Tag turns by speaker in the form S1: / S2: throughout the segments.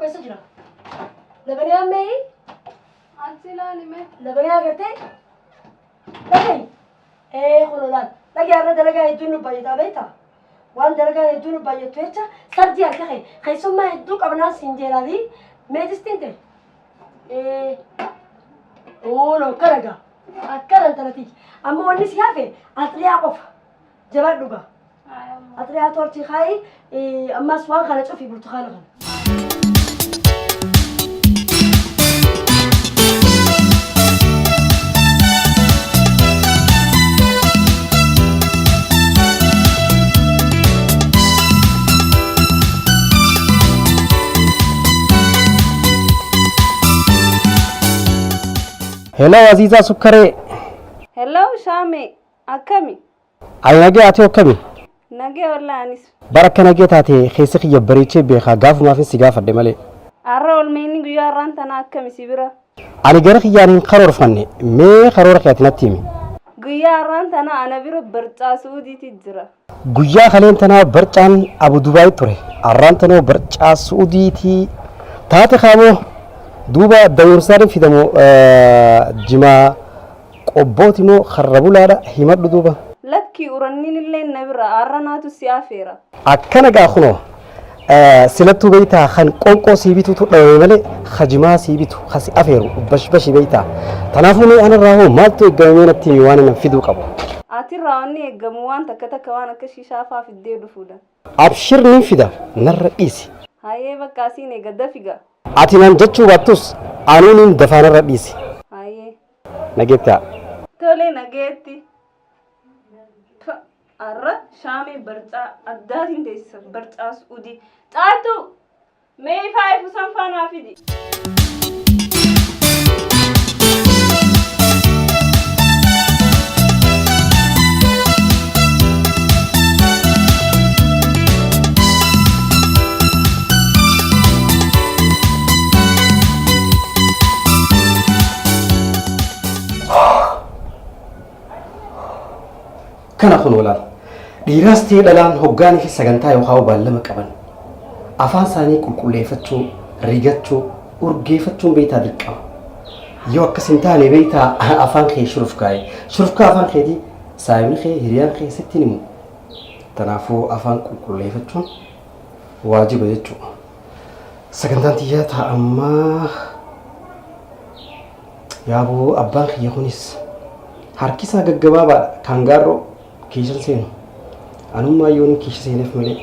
S1: Keessa jira. Labaniyaan mee?
S2: Achi ilaali mee.
S1: Labaniyaa agartee? Dhagayi. Ee kunoo laal. Dhagayi har'a dalagaa hedduun nu baay'ataa beektaa? Waan dalagaa hedduu nu baay'attu jecha sardii harka kee keessummaa hedduu qabnaan siin jeelaalii mee distiin ta'e. Ee ooloo akkana gaa akkana intala tiyya. Amma wanni si hafe axriyaa qofa. Jabaadhu gaa. Axriyaa toortii kaayi ammas waan kana cufi burtukaana kana.
S3: Hello Aziizaa Sukkaree.
S2: Hello Shaamee, akkami?
S3: Ani nagee ati akkami?
S2: Nagee wallaa anis.
S3: Bara akka nagee taate keessi kiyya bareechee beekaa gaafumaafin si gaafadhe malee.
S2: Har'a olmeenni guyyaa har'aan tanaa akkami si bira?
S3: Ani gara kiyyaan hin karoorfanne mee karoora kee ati natti himi.
S2: Guyyaa har'aan tanaa ana bira barcaa Su'uudiiti jira.
S3: Guyyaa kaleen tanaa barcaan Abu Dubaay ture. Arraan tanoo barcaa Su'uudiitii taate kaamoo duuba dawursaan fidamu jimaa qobbooti moo karra bulaadha himadhu duuba.
S2: Lakkii uranniin illee na bira har'a naatu si afeera.
S3: Akkana gaa kunoo silattuu beeytaa kan qonqoo sii bituutu dhabame malee hajimaa sii bitu kasi afeeru bashbashi beeytaa. Tanaafuu mee anarraa hoo maaltu eeggame mee natti himi waan anan fiduu qabu.
S2: Atirraa wanni eeggamu waan takka takka waan akka shishaa faa fiddee dhufuudha.
S3: Abshir nin fida narra dhiisi.
S2: Hayyee bakka asiin eega dafiga.
S3: Ati naan jechuu baattus anuu nin dafaa narra dhiisi.
S2: Hayyee.
S3: Nageettaa.
S2: Tole nageetti. Har'a shaamee barcaa addaatiin teessisa barcaa su'uudii. Caaltuu! Mee ifaa ifu san faanaa fidi.
S3: Kana kun walaal. Dhiiraas ta'ee dhalaan hoggaanii fi sagantaa yookaan baallama qaban afaan isaanii qulqulleeffachuu, rigachuu, urgeeffachuun beektaa dirqama. Yoo akkas hin taane beektaa afaan kee shurufkaa'e. Shurufkaa afaan keetii saayimni kee hiriyaan kee sitti himu. Kanaafuu afaan qulqulleeffachuun waajiba jechuudha. Sagantaan tiyyaa taa'ammaa yaaboo abbaan kiyya kunis harki isaa gaggabaabaadha kaangaarroo kiishan seenu. Anummaa yoon kiisha seeneef malee.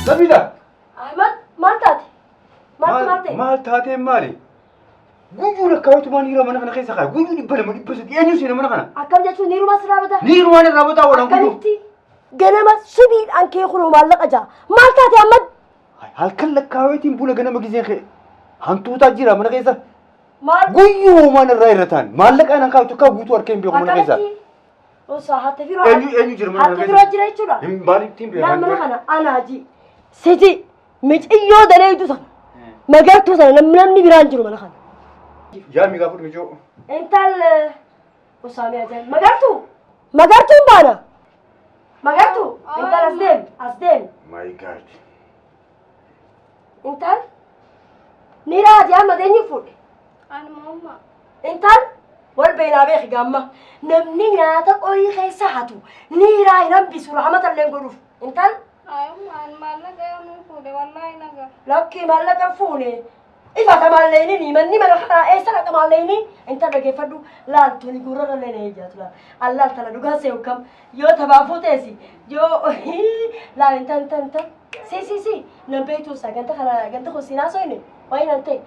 S4: Nabila!
S1: Ahmad maal taate? Maaltu maal ta'e?
S4: Maal taateen maali? Guyyuu lakkaa'utumaan dhiira mana kana keessa kaa'e. Guyyuu 200 300 eenyu seena mana kana?
S1: Akkam jechuun niirumaa sirraa bataa?
S4: Niirumaan irraa bataa oolan guyyuu.
S1: Akkamitti? Ganama subiidhaan kee kunoo maallaqa ja'a. Maal taate amma?
S4: Halkan lakkaaweetiin bula ganama gisee kee hantuutaa jira mana keessa.
S1: Maal?
S4: Guyyuu homaan irraa irra ta'an maallaqa anaan kaa'u tokko guutuu harka hin beeku mana keessa.
S1: Akkanatti osoo hatte firoo
S4: Eenyu eenyu jira mana
S1: hatte
S4: kana
S1: firoo
S4: keessa?
S1: jira jechuudha.
S4: Hin maaliif
S1: Laa mana kana anaaji siti miciyyoo daleeydu sana magartuu sana namni biraan jiru mana kana.
S4: Yaa miigaa fudhu mijoo.
S1: Intal Usaamee ajaa'iba. Magartuu! Magartuun baana! Magartuu! Intal as deemi! As deemi!
S4: My God.
S1: Intal! Ni raati amma eenyu fuudhe?
S2: Anuma umma.
S1: Intal! Wal beeynaa beeki gaamma. Namni nyaata qorii keessa hatu niiraa hin hambisu rahmata illee hin godhuuf. Intal!
S2: Ay umma an maallaqa yoomiin fuudhe wallaahi naga.
S1: Lakkii maallaqa hin fuune. Ifa ka maalleyni manni mana kanaa eessa dhaqa maalleyni intal dhageeffadhu laal tuni gurrarra illee na eeyyaatu laal an laal tana dhugaan seehu kam yoo tabaafuu teesi yoo laal intal intal intal si si si nan beektuu isaa ganta kana ganta kun siinaa soyne wayi nan ta'e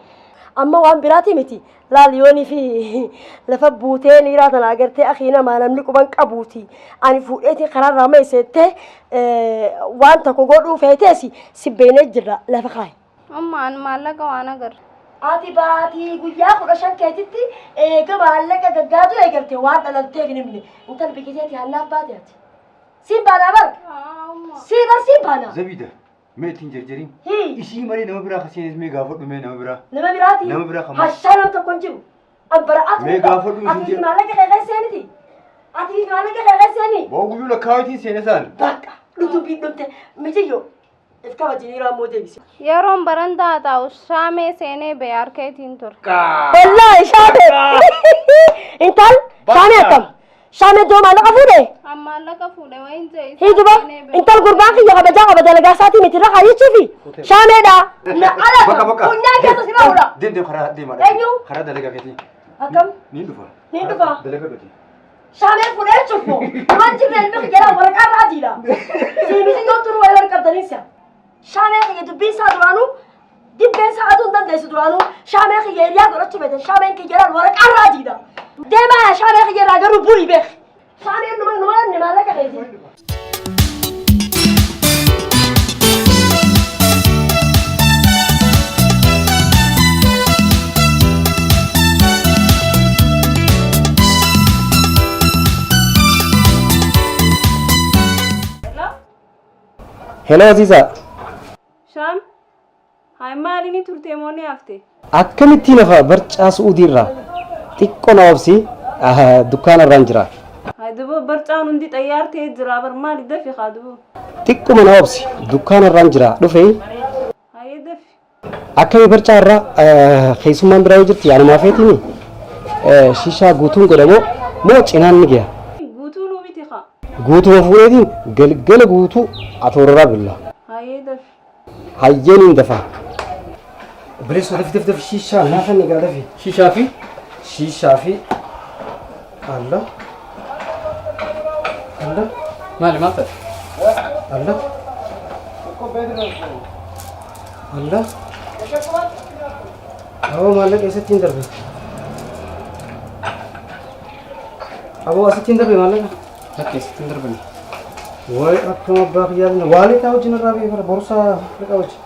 S1: amma waan biraati miti laal yoonii fi lafa buutee liiraa tana agartee akii namaa namni quban qabuuti ani fuudheetiin karaarraa meesseettee waan tokko godhuu feeteesi si beeknee jirra lafa kaaye.
S2: Umma an maallaqa waan agarre.
S1: Ati baatii guyyaa 15 keetitti eega maallaqa gaggaatu eegalte waan dhalalteef hin himne. Intal biqiteeti hannaaf baate ati. Siin baanaa bar. Sii bar siin baanaa.
S4: Zabida mee ittiin jarjariin.
S1: Hii.
S4: Isii malee nama biraa kaseenis mee gaafadhu mee nama biraa.
S1: Nama biraati.
S4: Nama biraa kan
S1: Hashaa nam tokko hin jiru. An bara atu.
S4: Mee gaafadhu isin
S1: Ati
S4: jedhu.
S1: maallaqa kee keessee miti. Ati maallaqa kee keessee mi.
S4: Boo guyyuu lakkaawitiin seena isaan.
S1: Bakka dhudubbii dhumte miciyyo. If kabaji ni raammoo deebisi.
S2: Yeroon barandaa taa'u shaamee seenee ba'e harkeetiin ture.
S1: Wallaahi shaamee. Intal shaamee akkam? Shaamee doo maallaqa fuudhe?
S2: An maallaqa fuudhe wayin jee
S1: Hii duba intal gurbaan kiyya kabajaa qaba dalagaa isaatii miti irra kaayyachuufi shaameedha. Na ala
S4: Bakka bakka.
S1: funyaan keessa si ba'uudha.
S4: Deem deem karaa deemaa.
S1: Eenyu?
S4: Karaa dalagaa keetii.
S1: Akkam?
S4: Niin dhufa.
S1: Niin dhufa.
S4: Dalagaa dhuti.
S1: Shaamee fuudhee jechuuf moo? Waan jirre ilmi kiyya laa waraqaa irraa adiidha. Siimisi yoo turu wayii wal qabdanii si'a. Shaamee kiyya dubbiin isaa duraanuu dibbeen isaa aduu hin dandeessu duraanuu shaamee kiyya hiriyaa godhachuu beektan shaameen kiyya laal waraqaa irraa adiidha. Deemaa yaa shaamee kiyya irraa garuu bu'i beek. Shaameen numa numa inni maallaqa keetii.
S3: Hello Aziza.
S2: Shaam, hayi maali ni turtee moo ni hafte?
S3: Akkamittiin hafa barcaa su'uudii irraa xiqqoo na obsi dukkaana irraan jira.
S2: Hayi duboo barcaan hundi xayyaar ta'ee jira bar maali dafi kaa duboo.
S3: Xiqquma na obsi dukkaana irraan jira dhufe.
S2: Hayyee dafi.
S3: Akkami barcaa irraa keessummaan biraa yoo jirti anumaa feetiimi shishaa guutuun godhamoo moo cinaan ni gaha.
S2: Guutuu nuu biti kaa.
S3: Guutuma fuudheetiin galgala guutuu atoorraa billa.
S2: Hayyee dafi.
S3: Hayyee niin dafa. Obboleessoo dafi dafi dafi shiishaa naa kan egaa dafi.
S5: Shishaa fi
S3: Shiishaa fi alla alla
S5: maali maal ta'e?
S3: alla alla Aboo maallaqa eessatti hin darbe? Aboo asitti hin darbe maallaqa?
S5: Lakki eessatti hin darbine.
S3: Way akkam abbaa kiyyaa waaleetaa wajjin irraa ba'ee bara borsaa liqa wajjin.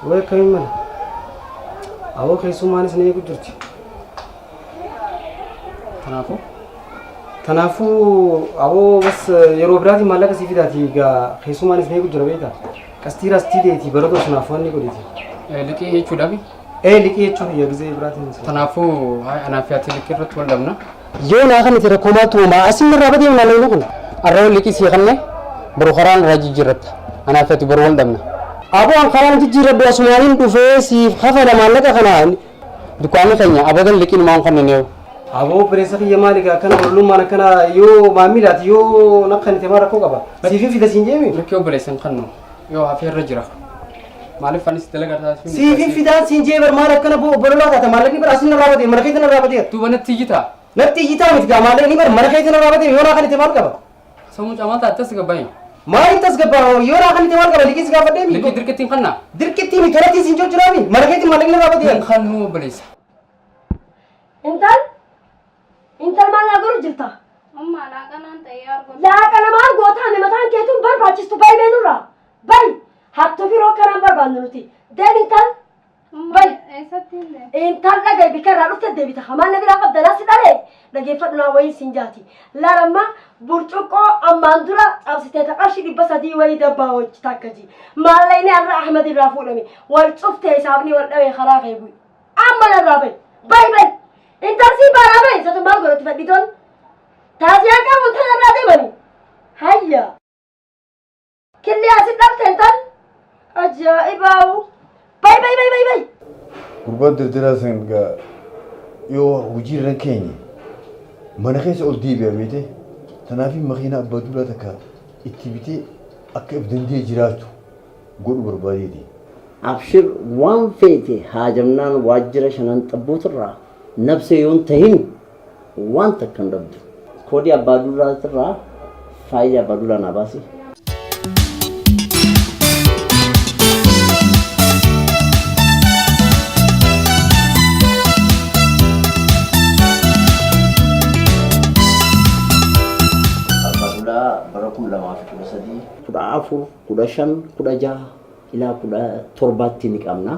S3: Way akkamiin mana. Aboo keessummaanis na eegu jirti.
S5: Kanaafuu
S3: Kanaafuu aboo bas yeroo biraatiin maallaqa sii fidaati egaa keessummaanis na eegu jira beektaa. Qastii rastii ta'eeti baratoo sunaaf waan ni godheeti.
S5: Liqii jechuudhaafi.
S3: Ee liqii jechuun kiyya gizee biraatiin.
S5: Kanaafuu anaa fi ati liqii irratti wal dhabna.
S3: Yoo naa kan itti rakkoo maaltu uumaa asin irraa badee maallaqni kun.
S5: Arra liqii sii kanne boru karaan irraa jijjiirratta. Anaa fi ati boru wal dhabna.
S3: Aboo an karaan jijjiirradhu asumaaniin dhufee siif kafala maallaqa kana.
S5: Dukkaanni keenya abadan liqii numaan hin kennineewu.
S3: Aboo obboleessa kiyya maali gaa akkana ollummaan akkana yoo maamilaati yoo nakkanite maal rakkoo qaba. Siifin fida siin jeemi.
S5: Liqii obboleessa hin kennu yoo hafee irra jira. Maaliif anis dalagaa taasisuun
S3: Siifin fidaan siin jee bar maal akkana bololaa taata maallaqni bar asin narraa badee mana keetti narraa badeera.
S5: Duuba natti iyyitaa?
S3: Natti iyyitaa miti gaa maallaqni bar mana keetti narraa badee yoo naa kanite maal qaba.
S5: Sammuu camaa taate tasgabbaa'e.
S3: Maaliif tasgabbaa'a yoo naa kanite maal qaba liqii si gaafadhee mi.
S5: Liqii dirqittiin kannaa?
S3: Dirqittii miti tolattii siin jiru jiraami mana keetti maallaqni narraa badeera.
S5: Hin kannuu obboleessa.
S1: Intal intal maal naa godhu jirta?
S2: Ummaa laaqanaan xayyaar godha.
S1: Laaqana maal gootaa mataan keetuun barbaachistu bayi meenurraa. Bayi hattuu firoo kanaan barbaannu nuti. Deem intal. Bayi.
S2: Eessatti hin deemu?
S1: Intal dhagaye bikka irraa dhufte deebita. Hamaan na biraa qabda naasi dhalee. Dhageeffadhu naa wayiin siin jaati. Lalamma burcuqqoo ammaan dura cabsitee ta qarshii 300 wayii dabbaa hojii takka ji. Maallaqni har'a Ahmad irraa fuudhame. Wal cuftee hisaabni wal dhawee karaa kee bu'i. Amma narraa bayi. Bayi bayi. Intal sii baaraa bayi. Satu maal godhatti fadhitoon? Taasiyaan qabu intal irraa deemani. Hayya. Killee asit dhalte intal. Ajaa'ibaawu. Bayi bayi bayi bayi bayi.
S4: Gurbaan dardaraa san gaa yoo hojii irra keenye mana keessa ol deebi'a beete tanaaf makiina abbaa duulaa takka itti bitee akka if danda'e jiraatu godhu barbaadeeti.
S6: Abshir waan feete haajamnaan waajjira shanan xabbuutirraa nabsee yoon tahin waan takka hin dhabdu. Koodii abbaa duulaatirraa faayilii abbaa duulaa naa baasi. Abbaa duulaa bara 2013, 14, 15, 16 ilaa 17tti ni qabna.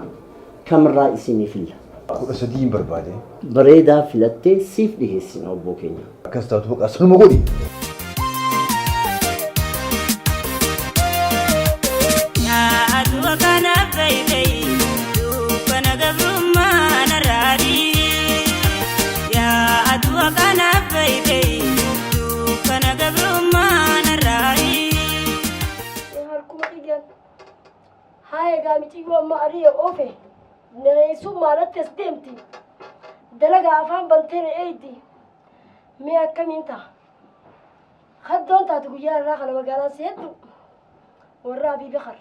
S6: Kamirraa isinii filla?
S4: 13 hin barbaade.
S6: Bareedaa filattee siif dhiheessina obboo keenya.
S4: Akkas taatu baqa sanuma godhi.
S7: Aduwa kana fayyadai dukkana gabrummaa narraadhi. Yaa aduwa kana fayyadai dukkana gabrummaa narraadhi.
S1: Harkuma kiyyaan. Haa egaa miciyyoo amma ari'e oofe. Neessummaadhatti as deemti. Dalagaa afaan bantee na eeydi. Mee akkamiin ta'a? Haddoon taatu guyyaa irraa kana magaalaan si hedduu. Warra Abii Bakar,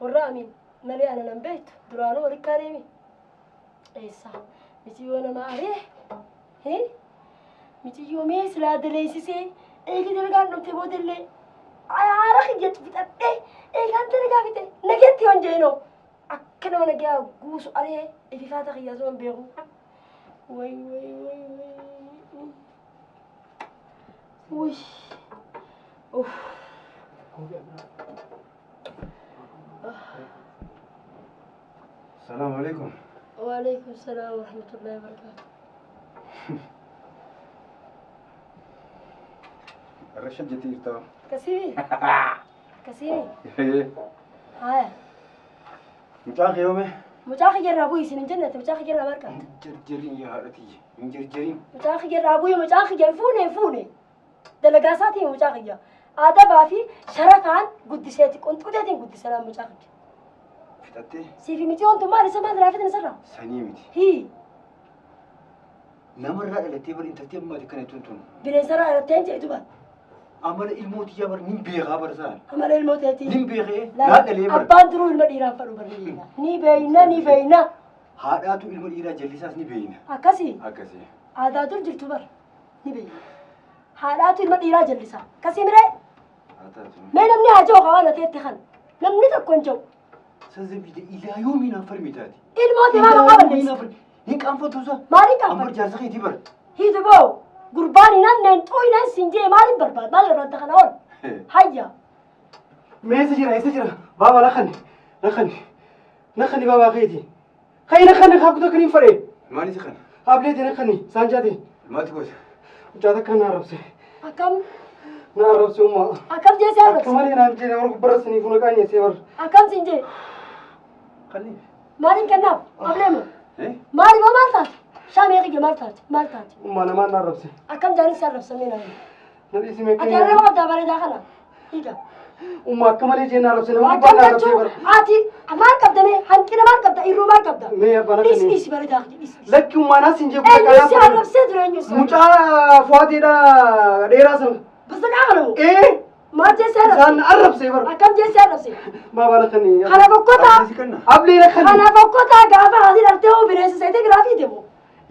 S1: warra Amiin malee ana nan beektu duraanuu walitti deemi. Eessa? Miciyyoo nama ari'e. Hii? Miciyyoo mee silaa daleessisee eegi dalagaan dhumte boodallee haara kiyya fixadhee eegaan dalagaa fixe nageetti yoon jeenoo akka nama nagaa guusu ari'ee ififaata kiyyaa osoo hin beeku. Way way way way. Wuy. Uff.
S4: Salaamu alaikum.
S1: Waalaikum salaam wa rahmatullahi wa barakatuh.
S4: Irra jettee jirta.
S1: Akkasii? Akkasii? Haya.
S4: Mucaan kee yoome?
S1: Mucaa kiyya irraa bu'i isin hin jennete mucaa kiyya irraa maal qabda?
S4: Jarjariin yaa haadha tiyya. Hin jarjariin.
S1: Mucaa kiyya irraa bu'i mucaa kiyya hin fuune hin fuune. Dalagaa isaatiin mucaa kiyya. Adabaa fi sharafaan guddiseeti qunxuteetiin guddisanaan mucaa kiyya.
S4: Fixattee
S1: Siifi miti wantu maal isa maal irraa fitan isarraa?
S4: sanii miti.
S1: Hii
S4: Namarraa dhalattee bar intalti ammaati kana tun tun.
S1: bineensarraa dhalattee hin jedhitu bara.
S4: Amala ilmoo tiyyaa bar nin beekaa bar isaan.
S1: Amala ilmoo teetii.
S4: Nin beekee naa dhalee bar.
S1: Abbaan duruu ilma dhiiraan fadhu bar ni beeyna. Ni beeyna ni beeyna.
S4: Haadhaatu ilma dhiiraa jallisaas ni beeyna.
S1: Akkasii
S4: Akkasii.
S1: aadaa dur jirtu bar ni beeyna. Haadhaatu ilma dhiiraa jallisa. Akkasii miree
S4: Haa taatu.
S1: mee namni haa jiru waan ateetti kan namni tokko hin jiru.
S4: Sanzabiida ilaa yoomii naan falmi taati.
S1: Ilmoo timaa maqaa balleessa.
S4: Hin qaanfatu isa.
S1: Maaliin
S4: Amma
S1: qaanfatu?
S4: jaarsa keetii bar.
S1: Hiitu boo gurbaan hin hanneen xuyineen siin jee maaliin barbaad maal barbaadda kana ol? Hayya.
S3: Mee eessa jira eessa jira? Baaba na kanni na kanni baabaa keeti. Kai na kanni haa kutaa kaniin fadhe.
S4: Maal isa kana?
S3: Ableeti na kanni saanjaati.
S4: Maaltu gosa?
S3: Mucaa takka na arrabse.
S1: Akkam
S3: Na arrabse ummaa.
S1: akkam jee si
S3: Akka
S1: arrabse?
S3: malee naan jee nama gubbarra sanii fuula qaanyessee bar.
S1: Akkam siin jee?
S4: Qalli.
S1: Maaliin kennaaf? Ableema.
S4: Eh?
S1: Maaliif maal taate? Shaamee kiyya maal taate? Maal taate?
S3: Ummaa namaan na arrabse.
S1: Akkam jaanis si arrabsamee naan.
S3: Na dhiisi mee
S1: Ati arraba qabdaa bareedaa kana. Hiika.
S3: Ummaa akka malee jee na arrabse nama
S1: Akkam
S3: gubbaa na arrabse
S1: jechuun
S3: bar.
S1: ati maal qabda mee? Hanqina maal qabda? Irruu maal qabda?
S3: Mee abbaa na
S1: Dhiisi
S3: kanni.
S1: dhiisi bareedaa kiyya dhiisi. dhiisi.
S3: Lakki ummaa naas hin jee kutaa
S1: Eenyu si
S3: qaalaa.
S1: arrabsee ture eenyu si arrabse?
S3: Mucaa fuwaateedha dheeraa sana.
S1: Basaqaa kana moo?
S3: Ee
S1: Maal jee si arrabse?
S3: isaan na arrabse bar.
S1: Akkam jee si arrabse?
S3: Baabaa na kanni.
S1: Kana fokkotaa
S4: Asi kanna.
S3: Ablee na kanni.
S1: kana fokkotaa gaafa haati dhaltee hoo bineensa seetee biraa fiite moo?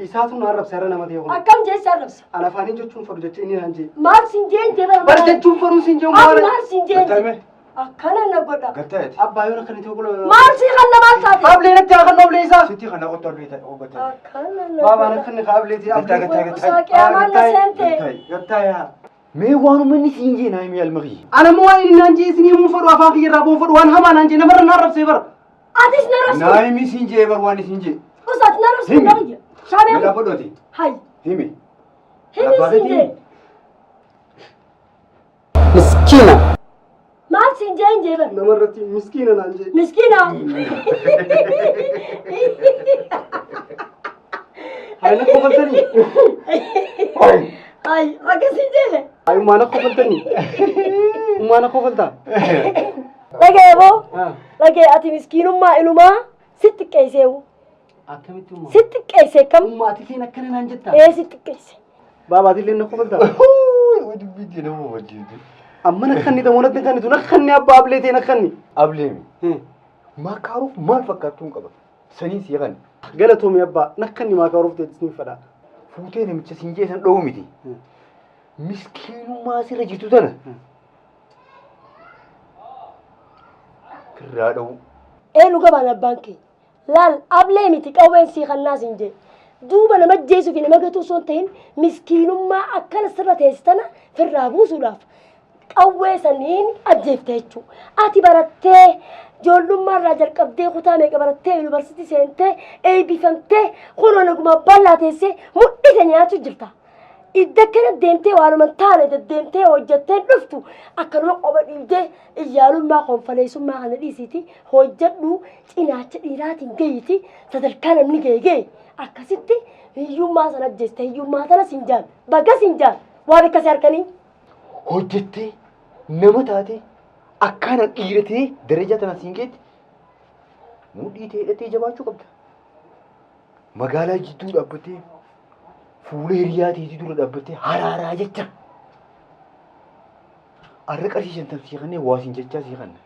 S3: Isaatu na arrabse har'a nama ta'e kun.
S1: Akkam jee si arrabse?
S3: Ana afaaniin jechuun fadhu jecha inni naan jee.
S1: Maal siin jeen jee bara
S3: Bar jechuun fadhuu siin jee
S1: Ati
S3: maal.
S1: maal siin jeen
S4: Gattaa
S1: jee?
S4: mee?
S1: Akkana na godha.
S4: Gattaa eti.
S3: Abbaa yoo na kanni ta'e qola.
S1: Maal sii kanna maal taate?
S3: Ablee natti haa kannu ablee isaa.
S4: Sitti kana qottu ablee ta'e gattaa.
S1: Akkana na
S3: Baabaa na
S1: godha.
S3: kanni haa ableeti.
S4: Gattaa gattaa gattaa.
S1: Usaa qiyaamaan na seente.
S4: Gattaa.
S3: Gattaa yaa.
S4: Mee waanuma inni siin jee naa himi alma kiyya.
S3: Ana immoo waan inni naan jee isinii himuu fedhu afaan kiyya irraa bu'uun fedhu waan hamaa naan jee namarra naan rabsee bara.
S1: Atis na rabsi.
S4: Naa himi siin jee bar waan siin jee.
S1: Usaat na rabsi
S4: Himi.
S1: na biyya. Shaamee.
S4: Mee dhaabbadhu ati.
S1: Hay.
S4: Himi.
S1: Himi siin jee.
S5: Miskiina.
S1: Maal siin jee hin jee bar.
S3: Namarratti miskiina naan jee.
S1: Miskiina.
S3: Hayi na kofaltanii.
S1: Ay akkasiin jee.
S3: Hayi ummaa na kofaltanii. Ummaa na kofaltaa.
S1: Dhagee boo. Dhagee ati miskiinummaa ilumaa sitti xiqqeesseewu.
S3: Akkamitti ummaa?
S1: Sitti xiqqeesse kam?
S3: Ummaa ati illee akkana naan jettaa?
S1: Ee sitti xiqqeesse.
S3: Baaba ati illee na kofaltaa?
S4: Dubbii jee nama wajjin.
S3: Amma na kanni tamoo natti kannitu na kanni abbaa ablee ta'e na kanni.
S4: Ableemi. Maakaaruuf maal fakkaattuun qaba? Saniin si kan.
S3: Galatoomi abbaa na kanni maakaaruuf ta'e siin fedha.
S4: Fuutee namicha siin jee san dha'uu miti. Miskiinummaa sirra jirtu tana. Firraa dha'uu.
S1: Ee nu gabaan abbaan kee. Laal ablee miti qawween sii kannaa siin jee. Duuba nama jeesuu fi nama gatuu osoo hin ta'in miskiinummaa akkana sirra teesse tana firraa buusuudhaaf qawwee saniin ajjeefte jechuudha. Ati barattee ijoollummaa irraa jalqabdee kutaa meeqa barattee yuunivarsiitii seentee eebbifamtee kunoo naguma bal'aa teessee mudhite nyaachuu jirta. Idda kana deemtee waanuma hin taane deddeemtee hojjettee dhuftu akkanuma qoba dhiibdee iyyaalummaa konfaleessummaa kana dhiisiiti hojjedhu cinaacha dhiiraatiin gahiiti sadarkaa namni gahe gahe akkasitti hiyyummaa sana ajjeeste hiyyummaa tana siin jaan baga siin jaan waan akkasii harkanii.
S4: Hojjettee nama taate akkaan dhiiratee darajaa tana siin geetti mudhii ta'e hidhattee jabaachuu qabda. Magaalaa jidduu dhaabbattee fuula hiriyaa teetii dura dhaabbattee haraaraa jecha. Arra qarshii shantam sii kannee waa siin jechaa sii kanna.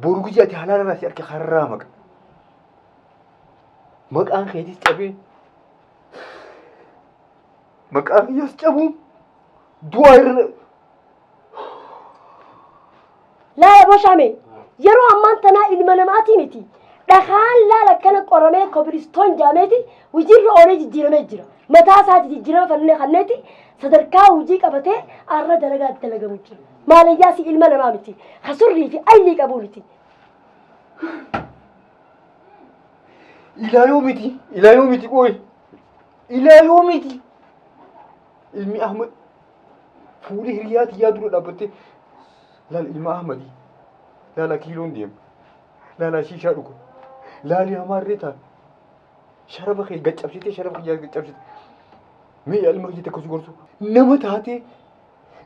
S4: Boru guyyaa ati halaala irraa si arge harraa maqa. Maqaan keetis cabee maqaan kiyyaas cabuun du'aa irra
S1: Laala boshaame yeroo ammaan tanaa ilma namaatii miti. Dhakaan laala akkana qoramee kobilistoon jaameeti hojiirra oolee jijjiiramee jira. Mataa isaati jijjiirama fannee kanneeti sadarkaa hojii qabatee arra dalagaa dalagamu jira. Maalayyaasi ilma namaa miti. Kasurrii fi aylii qabuu miti.
S4: Ilaa yoomiti? Ilaa yoomiti qoy? Ilaa yoomiti? Ilmi Ahmad fuula hiriyaa tiyyaa dura dhaabbattee laala ilma Ahmadii laala kiiloon deema laala shiishaa dhuga laali hamaarree ta'a sharaba kee gaccabsitee sharaba kiyyaa gaccabsite mee yaa ilma kiyya takka si gorsu nama taatee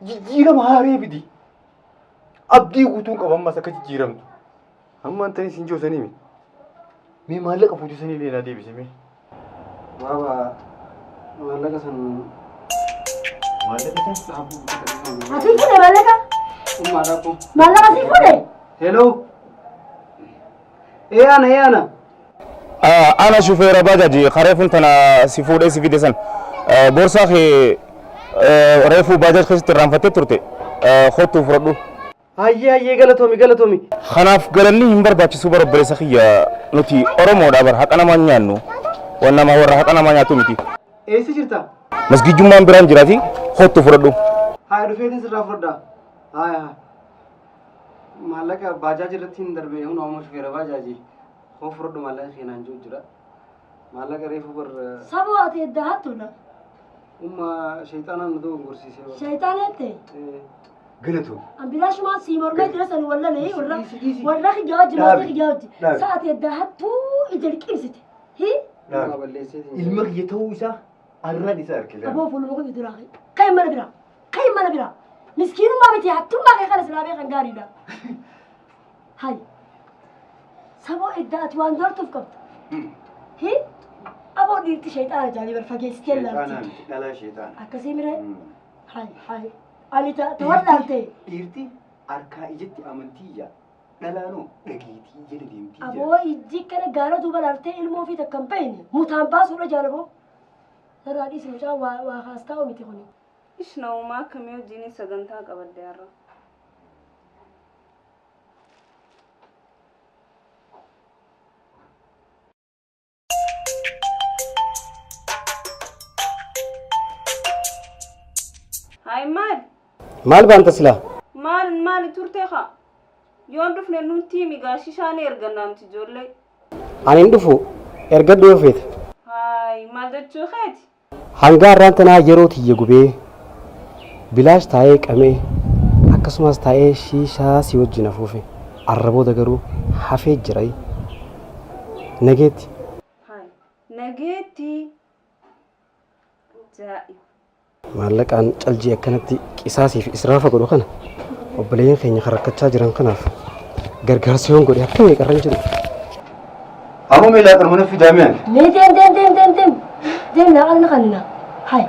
S4: jijjiirama haaree fidi abdii guutuun qaba ammas akka jijjiiramtu amma antanii siin joosanii mi mee maallaqa fuute sanii illee naa deebise mee.
S3: Baaba maallaqa san
S4: Maallaqa san
S1: Ati fuudhe maallaqa?
S3: Ummaa dhaqu.
S1: Maallaqa si fuudhe?
S3: Hello. Ee ana ee ana.
S8: Ana shufeera bajaji kareefun tana si fuudhee si fide san boorsaa kee reefuu bajaaj keessatti irraanfattee turte kottuu fudhadhu.
S3: Hayyee hayyee galatoomi galatoomi.
S8: Kanaaf galanni hin barbaachisu bara obboleessa kiyya nuti Oromoodha bara haqa namaa hin nyaannu waan namaa warra haqa namaa nyaatu miti.
S3: Eessa jirta?
S8: Masgijjummaan biraan jiraati kottu fudhadhu.
S3: Haya dhufeetiin sirraa fudhadha. Haya. Maallaqa baajaaji irratti hin darbe hun amma shufeera baajaaji. Koo fudhadhu maallaqa keenaan jiru jira. Maallaqa reefu bar
S1: Saboo ati edda hattuudha.
S3: umma shayxaanaan nu dogongorsiisee bar.
S1: Shayxaan ette.
S4: Galatoo.
S1: An bilaashumaan sii mormee jira san wallalee warra warra kiyyaa wajji maatii kiyyaa wajji. Sa'ati edda hattuu ija liqimsite. Hi?
S4: Ilma kiyya ta'uu isaa arraan isa arge.
S1: Aboo fuuluma kiyya duraa ka'e. Ka'e mana biraa. Ka'e mana biraa. Miskiinummaa miti hattummaa kee kana silaa beekan gaariidha. Hay. Saboo edda ati waan doortuuf qabda. Hi? Aboo dhiirti shayxaana jaalii bar fageessitee
S4: Shayxaanaa
S1: laalti.
S4: miti dhalaa shayxaana.
S1: Akkasii miree? Hay hay. Ani ta wallaalte.
S4: Dhiirti harkaa ijatti amantii ija dhalaanoo dhageetii jala deemtii ija.
S1: Aboo ijji kana gaara duuba laaltee ilmoo ofii takka hin beekne mutaan baasuudha jaalaboo. Sarraa dhiisi mucaa waa waa kaas taa'u miti kuni.
S2: Ish namumaa akkamii wajjin sagantaa qabadde har'a. Hayi maal?
S3: Maal baanta silaa?
S2: Maal maali turte kaa? Yoon dhufne nutti himi gaa shishaa ni ergannaa nuti ijoollee.
S3: Ani hin dhufu ergadhu yoo feete.
S2: Hayi maal jechuu keeti?
S3: Hangaa har'aan tanaa yeroo tiyya gubee bilaash taa'ee qamee akkasumas taa'ee shiishaa si wajjin afuufe arra booda garuu hafee jira. Nageetti.
S2: Hayi nageetti. Ajaa'iba.
S3: Maallaqaan caljii akkanatti qisaasii fi israafa godhu kana obboleeyyan keenya kan rakkachaa jiran kanaaf gargaarsa yoon godhe akka meeqa irra hin jiru.
S4: Amma mee laaqana mana fidaa mee ati?
S1: Mee deem deem deem deem deem deem laaqana na kannina hay.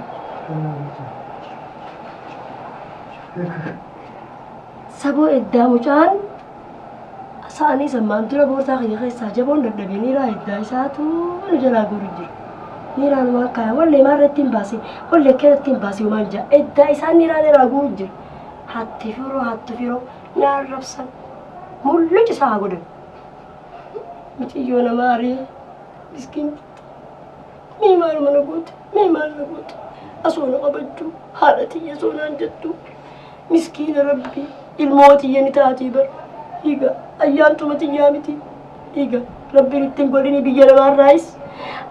S1: Saboo eddaa mucaan sa'anii sammaan dura boorsaa kiyya keessaa jaboon dadhabe niiraa eddaa isaatu nu jalaa guuru jira. Niiraan waan kaaya wallee maal irratti hin baase wallee akka irratti hin baase homaan jaa eddaa isaan niiraan irraa guuru jira. Hatti firoo hatti firoo naan rabsan mulluci isaa haa godhan. Muciyyoo nama aree miskiin mee maaluma na goote mee maal na goote asoo na qabachuu haadha tiyya osoo naan jettu miskiina rabbii ilmoo tiyya ni taatii bar dhiiga ayyaantuma tiyyaa miti dhiiga rabbiin ittiin godhini biyya namaarraayis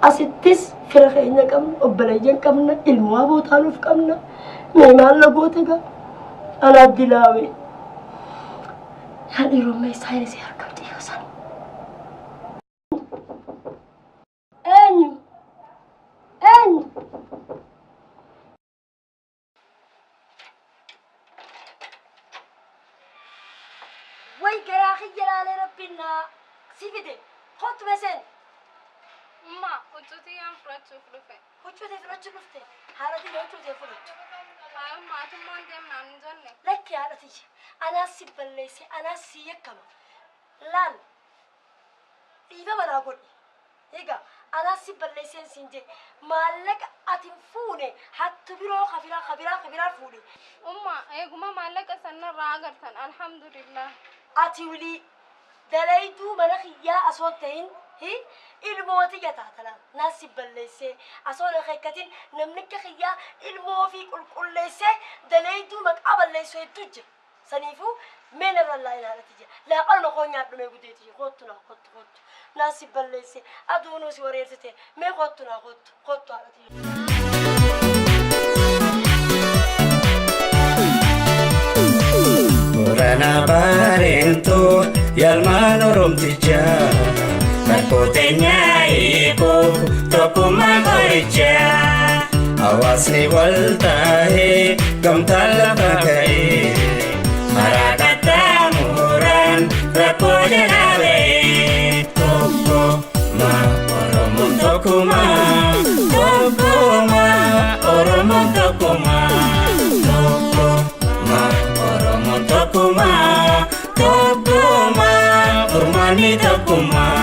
S1: asittis fira keenya qabna obboleeyyan qabna ilmoo aboo taanuuf qabna mee maal na goote gaa anaaf dilaawe yaa dhiiroo mee saayinsii harka mucayyoo san Eenyu? Eenyu? Way garaa kiyya laalee rabbiin naa si fide. Kottu mee seeni.
S9: Umma, huccuu tiyyaan fudhachuuf dhufe.
S1: Huccuu tee fudhachuu dhufte? Haadha tiyya huccuu tee fudhattu.
S9: Hayi umma, atummaan deemnaan hin jenne.
S1: Lakki haadha tiyya, anaas si balleesse, anaas si yakkama. Laal, Dhiifama naa godhi. Egaa anaa si balleesseen siin jee maallaqa ati hin fuune hattu biroo ka biraa ka biraa ka biraa fuudhe.
S9: Umma eeguma maallaqa san narraa agartan alhamdulillah.
S1: Ati wly dalayduu mana kiyyaa asoo hin tahin hi ilmoo tiyya taata laal naa si balleessee asoo hin akeekkatin namni akka kiyyaa ilmoo ofii qulqulleessee dalayduu maqaa balleessu hedduu jira. Saniifuu mee narra hin laalin haadha tiyya. Laaqanuma koo nyaadhu mee gudee tiyya. Koottu naa koottu koottu. Naa si balleesse. Aduunuu si wareersite. Mee koottu naa koottu koottu haadha tiyya.
S7: Boorana Baareentuu yaalmaan Oromtichaa rakkoo teenyaa hiikuuf tokkummaan qorichaa hawaasni wal taahee gamtaan lafa ka'ee karaa qaxxaamuraan rakkoo jalaa ba'ee tokkummaa Oromoon tokkummaa tokkummaa Oromoon tokkummaa tokkummaa Oromoon tokkummaa tokkummaa furmaanni tokkummaa.